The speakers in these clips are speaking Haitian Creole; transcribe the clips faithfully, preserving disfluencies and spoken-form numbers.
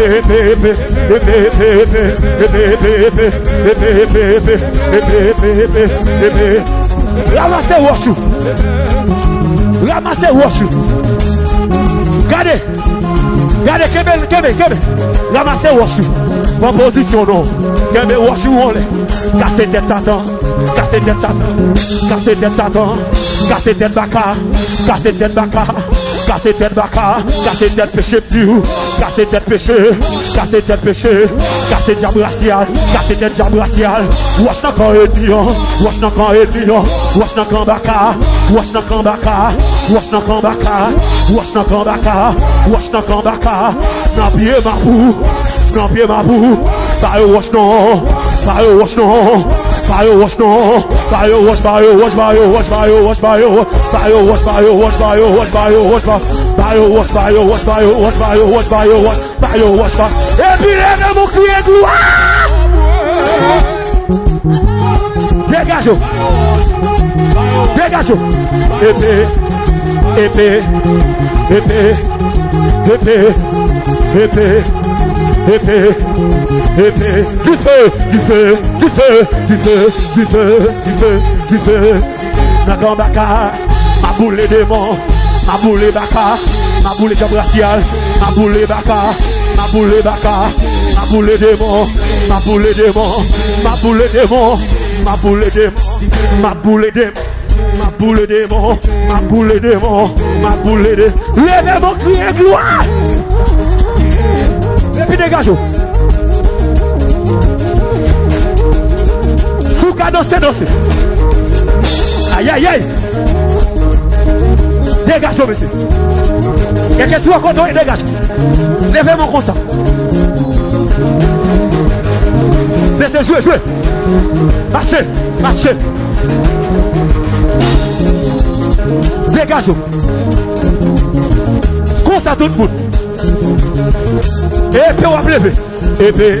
Epe, epe, epe. Epe, epe, epe. Epe, epe, epe. Epe, epe, epe. Epe, epe, epe. Epe, epe, epe. Ranmase wòch ou. Ranmase wòch ou. Gade. Gade, kenbe, kenbe, kenbe. Ranmase wòch ou. Pran pozisyon non. Kenbe wòch ou anlè. Kase tèt Satan. Kase tèt Satan. Kase tèt Satan. Kase tèt baka. Kase tèt baka. Kase tèt baka. Kase tèt peche m di w. Kase tèt peche. Kase tèt peche. Kase dyab rasyal. Kase tèt dyab rasyal. Wòch nan kan enmi an. Wòch nan kan enmi an. Wòch nan kan baka. Wòch nan kan baka. Wòch nan kan baka. Wòch nan kan baka. Wòch nan kan baka. Nan pye mapou. Nan pye mapou. Ba yo wòch non. Ba yo wòch non. Ba yo wòch non. Ba yo wòch, ba yo wòch, ba yo wòch, ba yo wòch, ba yo wòch. Ba yo wòch, ba yo wòch, ba yo wòch, ba yo wòch, ba yo wòch, ba yo wòch, ba yo wòch, ba yo wòch, ba yo wòch, ba yo wòch, ba yo wòch, ba yo wòch. Ba yo wòch, ba. Epi leve men w kriye glwa! Degaje w. Degaje w. Epe, epe, epe, epe, epe, epe, epe. Dife, dife, dife, dife, dife, dife, dife. Nan kan baka, m ap boule demon, m ap boule baka, m ap boule dyab rasyal, m ap boule baka, m ap boule baka, m ap boule demon, m ap boule demon, m ap boule demon, m ap boule demon, m ap boule demon, m ap boule demon, m ap boule demon, m ap boule de. Leve men w kriye glwa! Epi degaje w. Si w ka danse, danse. Ayayay! Degaje w, mesye. Kèlkeswa kote w ye, degaje w. Leve men w konsa. Mesye, jwe, jwe. Mache, mache. Degaje w. Konsa tout moun. Epe w ap leve. Epe.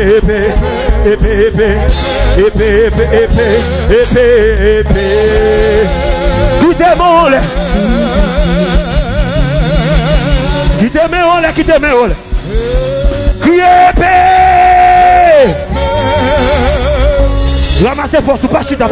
epe, epe, epe, epe, epe, epe, epe, epe, epe. Kite men w anlè. Kite men w anlè, kite men w anlè. Kriye epe! Ranmase fòs ou, pa chita.